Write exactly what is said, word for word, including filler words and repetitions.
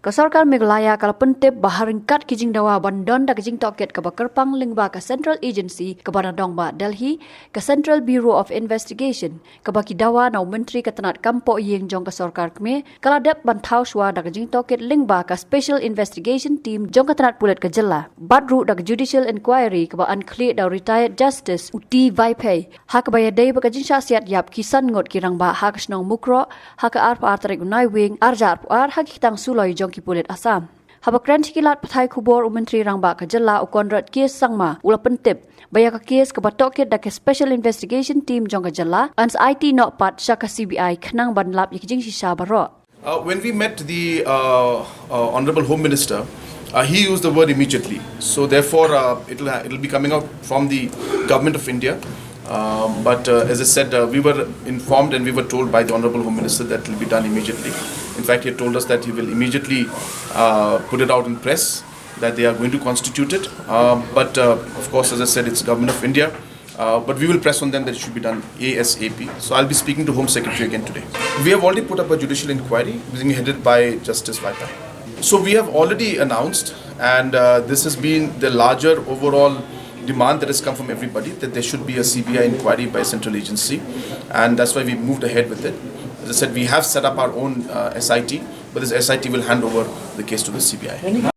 Ka sorkar Meghalaya ka la pyntip ba ha ryngkat ki jingdawa ban don da ka jingtohkit kaba kyrpang lyngba ka Central Agency kaba na dongbah Delhi, ka Central Bureau of Investigation, kaba ki dawa na u Myntri ka tnat kam poh ïing jong ka sorkar kmie, ka la dep ban thaw shuwa da ka jingtohkit lyngba ka Special Investigation Team jong ka tnat pulit ka jylla, bad ruh da ka Judicial Inquiry kaba yn khlieh da u Retired Justice u T Vaiphei, ha kaba ïadei bad ka jingshah siat ïap ki san ngut ki rangbah ha ka shnong Mukroh, ha ka arphew ar tarik u Naiwieng arhajar arphew ar, ha ki ktang suloi jong ki pulit Assam. Haba kren sha ki lad pathai khubor, u Myntri Rangbah ka jylla u Conrad K Sangma u la pyntip ba ïa ka kes kaba tohkit da ka Special Investigation Team jong ka jylla yn sa aiti noh pat sha ka C B I khnang ban lap ïa ki jingshisha baroh. Uh, when we met the uh, uh, Honorable Home Minister, uh, he used the word immediately. So therefore, uh, it'll ha- it'll be coming out from the Government of India. Um, but uh, as I said, uh, we were informed and we were told by the Honorable Home Minister that it'll be done immediately. In fact, he had told us that he will immediately uh, put it out in press that they are going to constitute it. Um, but uh, of course, as I said, it's Government of India. Uh, but we will press on them that it should be done ASAP. So I'll be speaking to Home Secretary again today. We have already put up a judicial inquiry being headed by Justice Vaiphei. So we have already announced, and uh, this has been the larger overall demand that has come from everybody, that there should be a C B I inquiry by a central agency, and that's why we moved ahead with it. As I said, we have set up our own uh, S I T, but this S I T will hand over the case to the C B I.